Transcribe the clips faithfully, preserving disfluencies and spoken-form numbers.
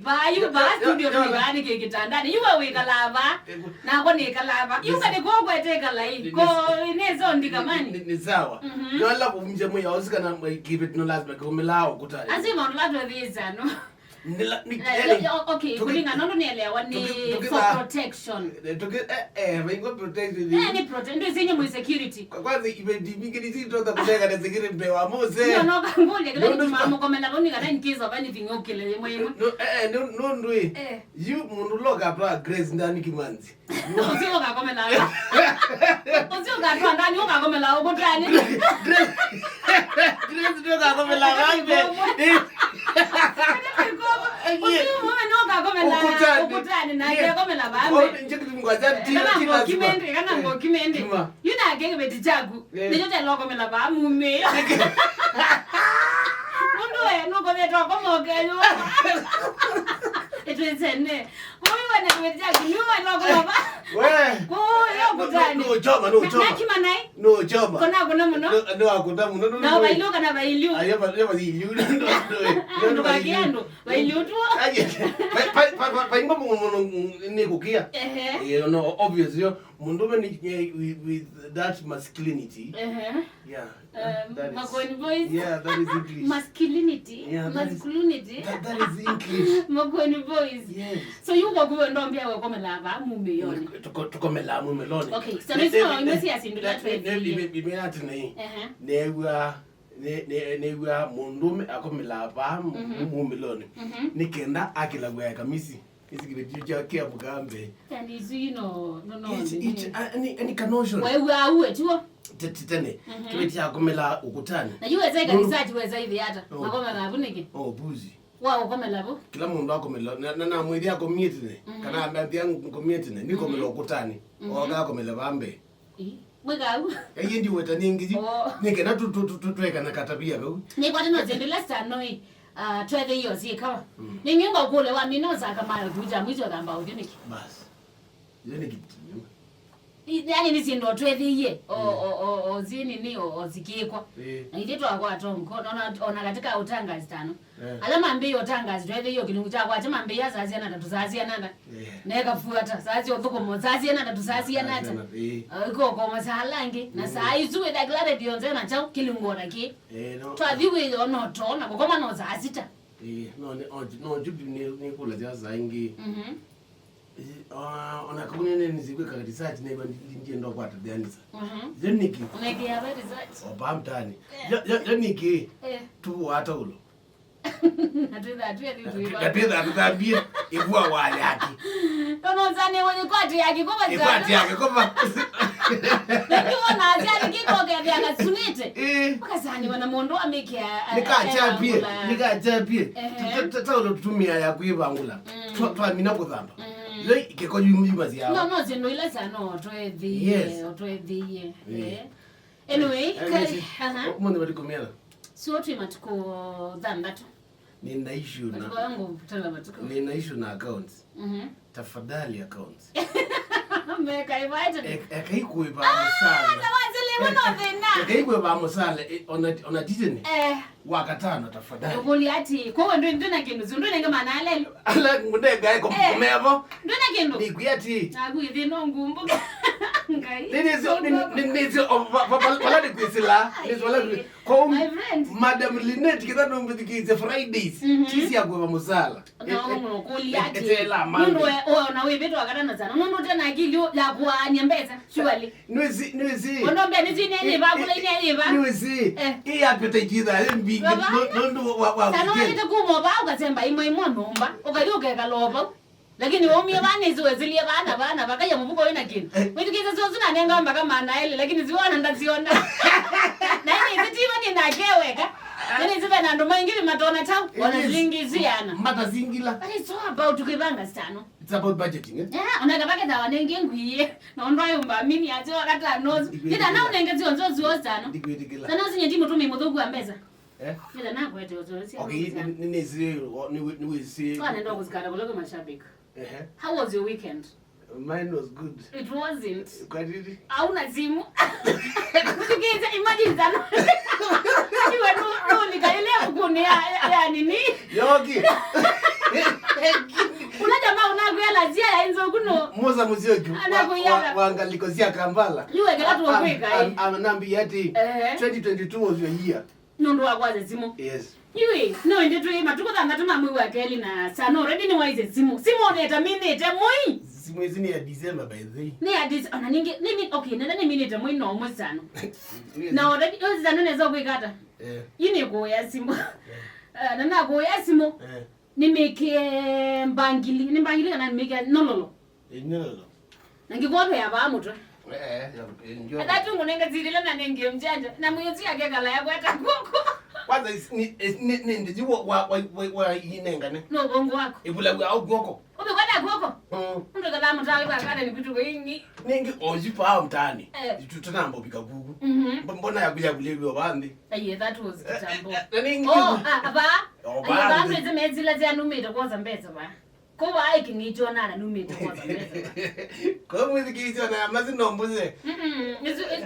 Vaa yu, vaa studio tũikaa nĩkĩ kĩtandanĩ? Yu we wĩkalaa vaa, nakwa nĩkalaa vaa. Yu nĩ- ngalĩ kũkwete ĩkalai. Ko nĩso ndikamani. Ni, ni sawa. Mhm. Yola kumja mwe yaosi kana mwe kĩvĩtino lazima kĩkũmĩlaa ũkũtanĩ. Asi maũndũ la twethĩĩsya no. Nila, ni, eh, yani, okay, kũlingana nũndũ nĩelewa nĩ tuki-, tuki-, for protection. Eh, tuki-, eh, eh, vaingwa protection. Eh, ni prote-, ndio zenye mwe security. Kwa, kwanza, event mingi ni zitoka kuteka na zingine mbewa mose. Ndio, no, kangole, kila mtu mamũkomela voni kana in case of anything, okay, le mwe. No, no, eh, eh, no, no, ndui. Eh. Yu mũndũ loka pa Grace ndani Kimanzi. Ũsio ũkakomela. Ũsio ũkatwa ndani, ũkakomela ũkũtanĩ. Grace, Grace ndio kakomela ng'ombe. Ũsio mũme no ũkakomela ũkũtanĩ, na ngekomela vambe. Nje kitu mkwaza tina tina. Kana ngo kimende, kana ngo kimende. Yu nake kĩveti kyaku. Eh. Nĩkyo kyaĩle ũkomela vaa mumĩo. Nũndũ we nũkovetwe ũkomoke yu. Ĩtwĩsene. Kũu we na kĩveti kyaku nĩwe waĩle ũkomela vaa. We. Kũu yo kũtanĩ. No, no, no, choma, no, choma. Na, nakima naĩ. No, choma. Kona kuna mũno. No, no, akũta mũno, no, no, na no. Vailu kana vailu. Ayo, va-, va-, vailu. No, no, no. Ndũkakie andũ. Vailu tu. Aye. Pa, pa, pa, pa, pa, ingo mũno, mũno, nĩ kũkia. Ehe. Eh, no, obvious yo. Mũndũme ni, eh, with, with that masculinity. Ehe. Yeah. Um, that is, Makueni boys. Yeah, that is English. Masculinity. Yeah, that is, masculinity. That, that is English. Makueni boys. Yes. So yu kwa kuwe ndombia we komela vaa mumĩonĩ. Tuko-, tukomela mumĩonĩ. Okay, so ne-, nĩsio ne-, imwe cia sindu ne-, la ne-, ne-, twethĩie. Ime-, ime ati nei. Ehe. Newa, ne-, ne-, newa mũndũme akomela vaa mu-, mhm, mumĩonĩ. Mhm. Nĩ kenda akĩlaw'a kamisi. Ĩsi kĩveti kya, kya mũkambe. Kani isu ino, no, no, it, nini? It, uh, any, any ka notion. Wewe auwe tuo. Te-, te-, tene. Mhm. Kĩveti kya kũmela ũkũtanĩ. Na yu weza ika research weza ithi ata. Oh. Makomela vu nĩkĩ? Oh, buzi. Wa ũkomela vu? Kĩla mũndũ akomela, na, na, na mwĩthi akomie tene. Mhm. Kana ambe athi akomie tene, nĩ komela, mhm, ũkũtanĩ. Mhm. Oka akomela vambe. Ĩ, mwĩka au? Aiye ndiweta nĩngĩ yu. Oh. Nĩ kenda tu, tu, tu, tu, twekana katavia kau. Nĩkwate no zendela sana ĩ. Ah, twethĩie ũsyĩkawa. Mm. Nĩngĩ ngakũlya wamina ũsaka mayo tuja mwicho thamba ũthyũ nĩkĩ? Bas. Yo nĩ kĩtu. I-, yani nĩ syĩndũ twethĩie, o, mm, o, o, o, zi nini, o, o, zikĩkwa. Eh. Na ithyĩ twakwata nko, ona, ona katika ũtangazi tano. Eh. Ala mambĩie ũtangazi, twethĩie o kĩlungu kya kwakya mambĩie saa siana tatu, saa siana na. Eh. Na ĩkafuata, saa sya ũthũkũmo, saa siana tatu, saa siana ta. Eh. Ah, ikokoma saa langi, na, mm, saa isu wĩtha kĩla redio nzeo na chao, kĩlungu ona kĩ. Eh, no. Twathi wĩyo no tona, kũkoma no saa sita. Eh, no, nĩ, o, no, Judy nĩ, nĩ kula sya saa ingĩ. Mhm. Eh, o, ona kau nĩ, nĩ, nĩsikwĩka research, nĩw'a ndi-, ndi-, ndienda kwata the answer. Mhm. Yo nĩkĩ? Ũnekĩa ve research? O, pamtani. Eh. Yo, yo, yo nĩkĩ? Eh. Tu wa taulo. Na twĩthaa twĩ athĩtu. Na twĩthaa tũthambie ĩvua wa yaki. Tono zane wani kwati yaki koma. Ĩkwati yaki koma. Ndio na aziani kiko ke ya kasunite. Eh. Ukazani wana mondo amekea. Nĩkachapie, nĩkachapie. Ehe. Tuta-, tuta-, taulo tutumia ya kuivangula. Mm. Twa-, twamina kũthamba. Mm. Yo kĩko yum-, yuma syao. No, no, syĩndũ ila sya no twethĩie, yes, twethĩie. Eh. Eh. Anyway, eh, kai, yes, aha. Ũmũnthĩ matukũ mĩana? Sio twĩ matukũ thanthatũ. Nina issue na, matukũ yangu tena matukũ. Nina issue na accounts. Mhm. Tafadhali accounts. Meka ivaita. E-, ekai kuiva, ah, mũsala. Na wazele mwana thĩna. Ekai kuiva mũsala, eh, ona, ona titene. Eh. Wakatano tafadhali. Ukuli ati, kwa ndũ ndũ na kĩndũ, ndũ nenge mana alele. Ala ngundengae kom-, eh, komevo. Ndũ na kĩndũ. Nĩkwĩa ati. Naku ithi no ngumbu. Ngai. Nĩnĩsyo, nĩ, nĩ, nĩnĩsyo, o, va, va, va, vala nĩkwĩsĩla. Nĩsyo vala nĩ-, kwa, my friend. Madam Lynette, kĩtha nũmbĩthikĩĩsya Fridays. Mhm. Tisi ya kuiva mũsala. Na, eh, eh, mũno kũlya eh, ati, etela Monday. Mũndũ we, we ona wĩvĩtwa kana na sana. Mũndũ ũte na akili ya kũaania mbesa, surely. Nĩwĩsĩ, nĩwĩsĩ. Ona mbesa nĩ, nĩ, nĩ, nĩ, nĩ, nĩwĩsĩ. Eh. Ĩ appetite itha, ĩ mbingĩ, baba, no, nũndũ wa, wa, sana weekend. Wĩte kuma vaa, ũkasemba imwe imwe nyũmba, ũkathi ũkekala o vau. Lakini waumie vaa nĩsĩ wesilie vaa na vaa na vakaia mũvuko wĩna kĩndũ. Eh. Wĩtukĩte syosu nanenga mpaka mana elĩ, lakini siwona ndasiona. Na nĩsĩ tiva nĩ nake weka. Na nĩsĩ vena andũ maingĩ matona chau, ona, yes, zingi ziana. Mata zingila. But it's all about kĩvanga stano. It's about budgeting, eh? Yeah, ona kavake thawa nenge ngwie. Na ũndũ ayũmba mini atĩ wakata nozu. Ndikwĩtĩkĩla. Nĩta na ũnenge zio nzo zio stano. Ndikwĩtĩkĩla. Sana ũsinye timu tumi mũthũku wa mbesa. Eh? Nĩta nakwete ũzoesia. Okay, nĩ, nĩ, nĩsĩ, o, nĩ, nĩwĩsĩ. Twanenda kũsikana kũleke mashabiki. Ehe. How was your weekend? Mine was good. It wasn't. Kwa nini? Hauna simu. Kusikiza, imagine sana. Iwe nu, nu nikaile mkuni ya, ya, ya nini? Yogi. Musa Musyoki wa, wa, wa ngaliko sya Kampala. Yu ekela tu kwika, eh. Anambia ati, eh, twenty twenty-two was your year. Nũndũ wa kwasya simũ. Yes. Yu, no ĩndĩ twĩ matukũ thanthatũ ma mwei wa kelĩ na Sano already nĩwaisye simũ. Simũ nĩtaminĩte mwei. Simũ ĩsu nĩ ya December, by the way. Nĩ ya Dece-, ona ningĩ, nĩmi-, okay, nenda nĩminĩte mwei no mwĩ Sano. Yes. Na already, yu Sano nesa kwĩka ata? Eh. Yu nĩ kũya simũ. Eh. Eh, na nakũya simũ. Eh. Nĩmĩkĩe mbangili, nĩ mbangili kana nĩmĩkĩe nyololo? Ĩ, nyololo. Na ngĩkũovea vaa mũtwe. Eh, eh, ya, eh, ndio. Athatu ngũnenge zilile na nenge mjanja. Na mwĩũsi akekala yakweta kuoko. Kwanza is-, ni, is-, ni, ni, ndi wa, wa, wa, wa, wa inengane. No bongo wako. Ĩvula wa au kuoko. Ũmĩkwata kuoko? Mm. Ũndũ kala mũtawe kwa kana ni vitu vingi. Ningi oji pa mtaani. Eh. Tutanamba ubika kuku. Mhm. Mb-, mbona ya kuja kulewa bandi? Aye, that was kitambo. Eh, eh, eh, ningi. Oh, ah, aba. Oh, aye, ba bandi. Mezila zya numite kwanza mbeza ba. Ko ba ikingitwa na numite kwanza mbeza ba. Ko mwithikitwa na mazi no mbuze. Mm-mm.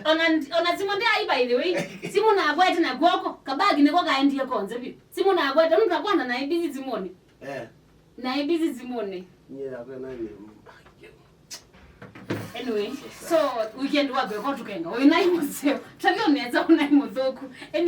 Ona, ona simũ ndi ai, by the way. Simũ nakwete na kuoko. Kabagi niko kaendie konze bi. Simũ nakwete, nũndũ kwanza na ibisi simũni. Eh. Na ibisi simũni. Nyie yakwa nani? Anyway, so weekend waku ĩko tũkenga. Ũyũ nai mũseo. Tavyo neza ũnai mũthũku. Anyway,